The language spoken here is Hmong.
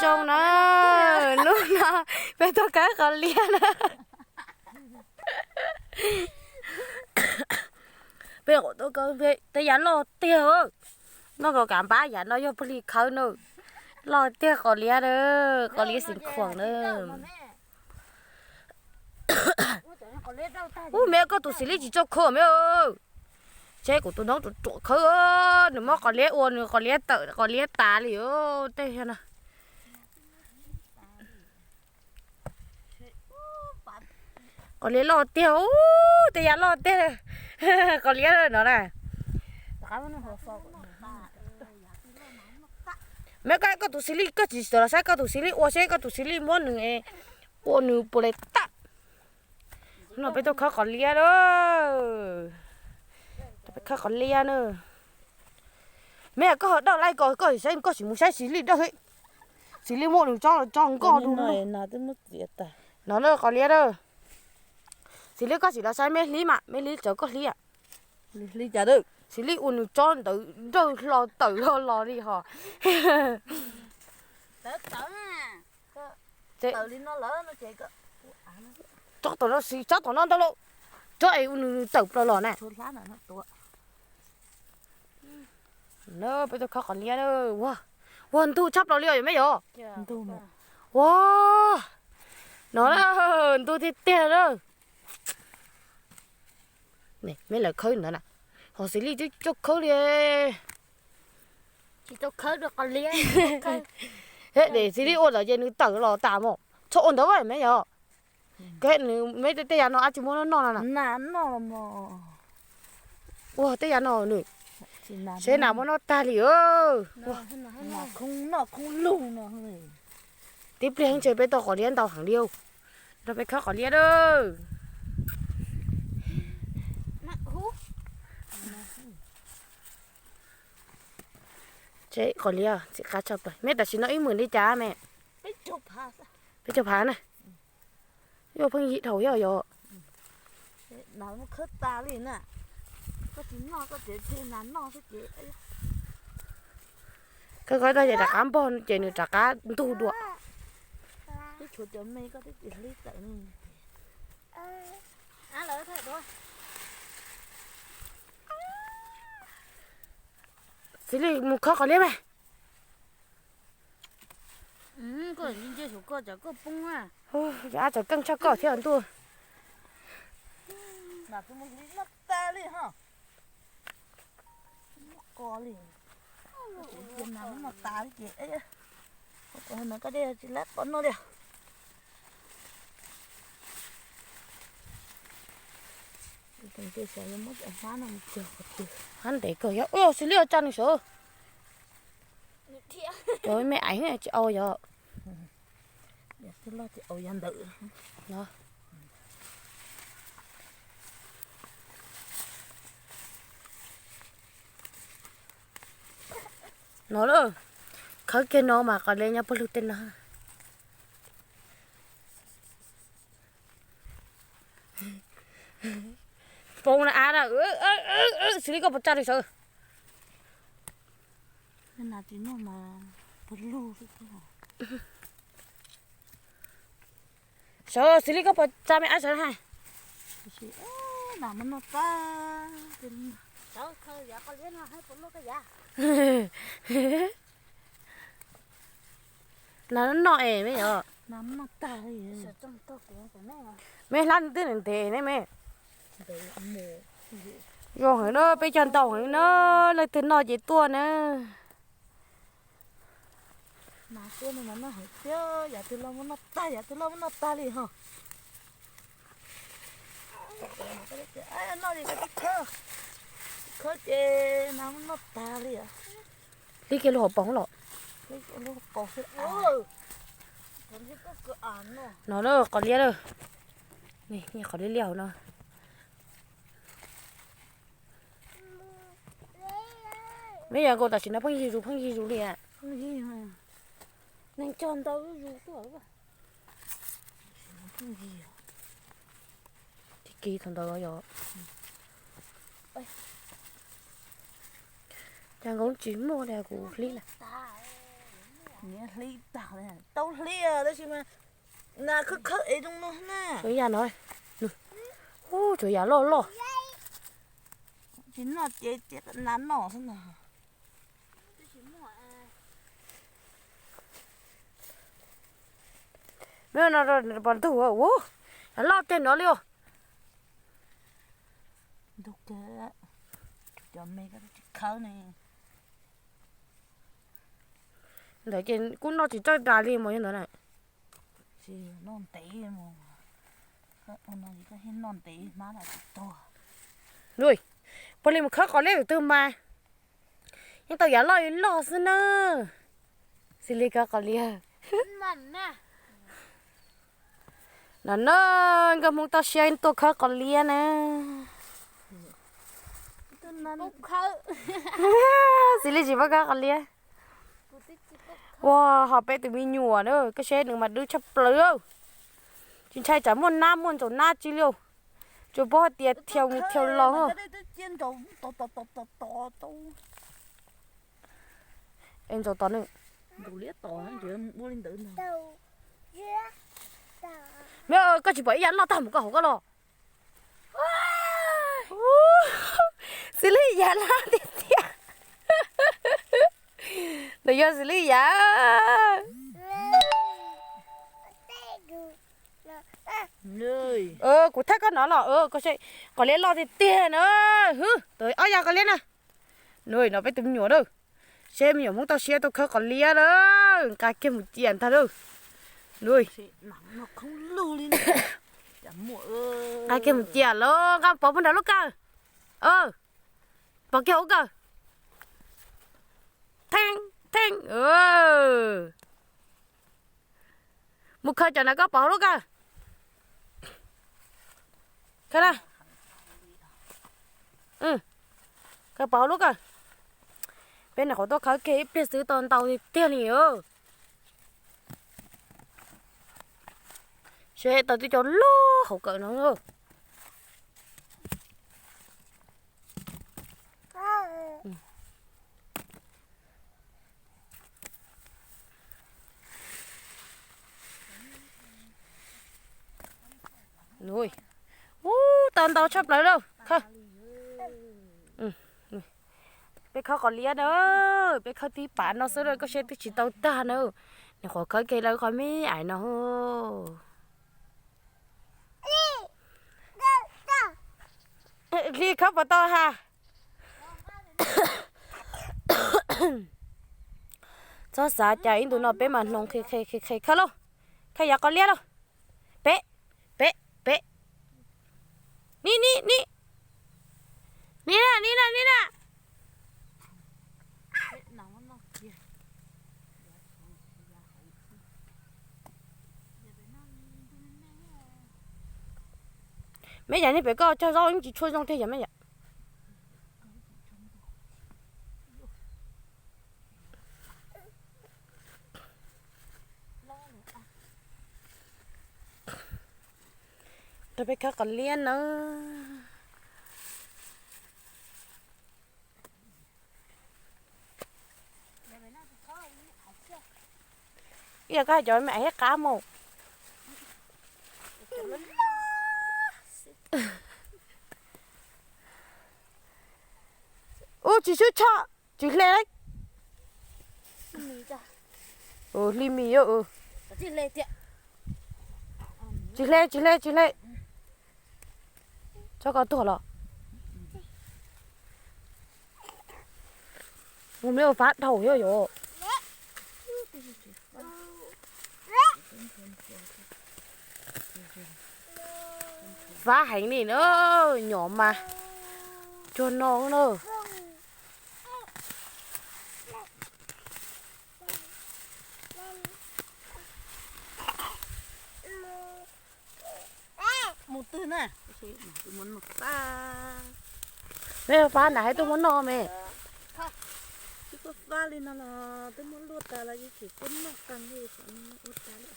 Zoo na, hnub no peb tuaj khawb qos liab na. Peb tuaj khawb tej yav loj tiag. Noj kom kav npab, yav no yog puag hli khawb na. Loj tiag qos liab na, qos liab xeem khuam na. Ub, me koj tus xws li tsis tso khawb me. Tsheb kuv tus noob ruam ruam khawb, nws muab qos liab ua nws qos liab tawm qos liab tas li tej no. Qos liab loj tiag, tej yav loj tiag. Qos liab no na. Me koj, koj tus xws li koj tsis tawm los saib koj tus xws li ua seb koj tus xws li muab nws ua nws puas li tag. No peb tuaj khawb qos liab na. Peb khawb qos liab na. Me koj ho dawj laij ko koj saib koj tsis mus saib xws li dawj. Xws li muab nws tsob los tso nkoj du lug. No na qos liab na. Xws li koj tsis los saib me hlib mas me hlib txawv koj hlib. Xws li ua nws tsob ntawd dawj hlo tawm hlo los li hos. Tsob tom no, tsob tom no ntau lauj. Tsob es ua nws tawm plaws los na. Peb tuaj khawb qos liab na. Ua ntug tshaj plaws li os yog me yom. Ua no na, ntug tiag tiag na. Me lawv khawb ntawd na, ho xws li twb tsis khawb li. Tsis tau khawb rau qos liab. He, xws li ua ntawd ces nws tawm los tas mos. Txhob ua ntawd me yom. Koj nws me tej yav no ab tsis muab noj no na. Ua tej yav no nws seb nas muab noj tag li. Tib pliag ntshe peb tau qos liab ntau heev li. Nrog peb khawb qos liab lawm. Tsev qos liab txiv qab tshaj plaws me, tam sim no ib hmos li cas me? Peb caug phav na. Yuav pheej yig dhau yog yog. Khawb tas li na. Koj tsis noj koj tsev tseg nas noj xwb ces. Khawb khawb tag ces rov qab npog ces nws rov qab ntug dua. Twb tshuav cov me koj twb tsis hlib tawm. Xws li mus khawb qos liab me. Ab txawm keej tshaj koj thiab ntuj. Hab ntev kawg yog xws li tsa nws sawv. Cov me aiv tsis au yog. No lawm, khawb kiag no mas qos liab nyob puag lug tej no. Poob na av na, xws li koj puas tsa li sawv. Sawv xws li koj puas tsa me ab sawv hais. Nas noj es me yom. Me hlab nws twb ntev ne me. Zoo heev na, peb cog ntau heev na, leej twg noj ces tuaj na. Yav twg los muab noj tag, yav twg los muab noj tag li ho. Noj li koj tib khawb, khawb ces nas muab noj tag li. Hlib kiag lub hauv paus los. No na qos liab lawm. Qos liab liab hauv no. Me yog nkaus tam sim no pheej yig zus pheej yig zus li. Neeg cog ntau zuj zus tuaj. Tib kiv thaum ntawd yog. Cas nkaus tsis muaj li kuv hlib na. Hli tag, tau hli tab sis mas nas khawb khawb es zoo no na. Tsuas yam no, ub, tsuas yam loj loj. Tsis noj ces nas noj xwb na. Me no pom ntug ua, yam loj tiag no li os. Ntug kawg, cov me ko tsis khawb ne. Ntawd ces kuj noj tsis txawj das li mas yog ntawd na. Tsis noj ntev, noj ntev hmab los tsis tuag. Ui, puag li mus khawb qos liab tus twg mas yeej tau yav loj li loj xwb na. Xws li khawb qos liab. No na, nkauj Hmoob toj siab tuaj khawb qos liab na. Xws li tsis paub khawb qos liab. Ua, ho peb tus me nyuam na, koj saib nws mas dub tshaj plaws. Tsis ntshai tsam muaj nab muaj ntsaum nab tsi li. Tsuas paub hais tias thiau mus thiau los. Es ntsaum tom nws. Me, koj tsis pom ib yav loj tag mus koj hauv koj los. Xws li yav laj tiag tiag. Nws yog xws li yav. Kuv thaij koj no los, koj saib, qos liab loj tiag tiag na. Hwb, ob yav qos liab na. Nws no peb tus me nyuam na. Seb me nyuam Hmoob toj siab tuaj khawb qos liab na. Nqa kiag mus cia ntag lauj. Nqa kiag mus cia lauj, nqa pov puag nram lub kawm. Pov kiag ub kawm. Theej, theej. Mus khaws cov ntawd koj pov hauv lub kawm. Khaws na. Khaws pov hauv lub kawm. Peb nyuam qhuav tuaj khawb kiag ib pliag xwb tau ntau tiag tiag li. Seb tau twb cov loj hauv kawm no. Ub, tau ntau tshaj plaws lauj. Peb khawb qos liab na, peb khawb tib pam no xwb koj saib twb tsis tau tag na. Nyuam qhuav khawb kiag lawv qhov me ais no. Hli khawb puas tau ha? Txhob xav cas ib ntus no peb mas hnoos qhi qhi qhi qhi khawb lauj. Khawb yav qos liab lauj. Peb, peb, peb. Ni, ni, ni. Ni na, ni na, ni na. Meb yam nej pem koj cog zaub yeej tsis tshua zoo tiag yam meb yam. Rau peb khawb qos liab nawb. Ib yam koj hais cov me ais thiab qab mus. Ub, tsis swb tsho, tsis hle. Hli mis, tsis hle, tsis hle, tsis hle. Tso koj tuag los. Mus me ua fab dhau yom yom. Fab heev li na, nyom mas cuag no na. Mus twg na? Meb fab nram hav twb muab noj me. Tsis pub fab li no los twb muab luaj tas los yeej tseem pub noj tas li, ua tas li.